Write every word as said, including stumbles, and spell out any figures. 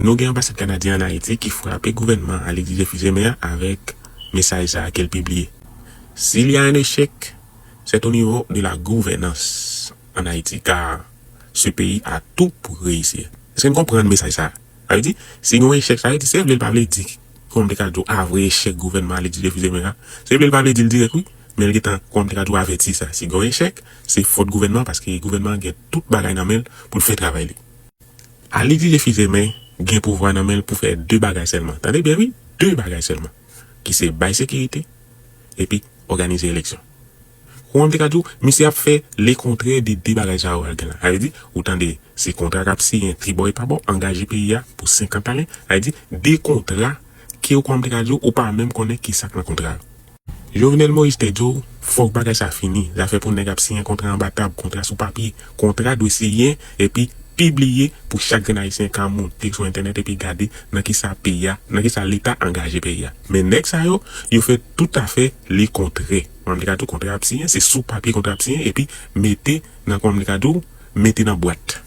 Nou gen anbasad kanadyen ann Ayiti ki frape gouvènman Alix Didier Fils-Aimé a avèk mesaj sa a ke l pibliye. S'il y a un échec, c'est au niveau de la gouvernance en Haïti, car ce pays a tout pour réussir. Èske n konprann mesaj sa a? Sa vle di, si gen yon echèk, sa vle di, se vle l pa vle di, kòman m te ka di w, a vre echèk gouvènman Alix Didier Fils-Aimé a. Se vle l pa vle di l dirèk, wi, men l gentan, kòman m te ka di w, avèti sa. Si gen yon echèk, se fòt gouvènman, paske gouvènman an gen tout bagay nan men l pou l fè travay li. Alix Didier Fils-Aimé gen pouvwa nan men l pou fè de bagay sèlman. Tande byen, wi, de bagay sèlman. Ki se bay sekirite, epi òganize eleksyon. Kòman m te ka di w, misye ap fè lekontrè de de bagay sa yo al gen la. Sa vle di, ou tande, se kontra k ap siyen tribò e pabò, angaje peyi a pou senkant ane. Sa vle di, de kontra ke ou, kòman m te ka di w, ou pa menm konnen ki sa k nan kontra yo. Jovenel Moïse te di w, fòk bagay sa fini. Zafè pou nèg ap siyen kontra anba tab, kontra sou papye, kontra dwe siyen, epi pibliye pou chak grenn Ayisyen ka monte sou entènèt epi gade nan kisa peyi a, nan kisa Leta angaje peyi a. Men nèg sa yo, yo fè toutafè lekontrè. Mwen, m te ka di w kontra ap siyen, se sou papye kontra ap siyen, epi mete nan, kòman m te ka di w, mete nan bwat.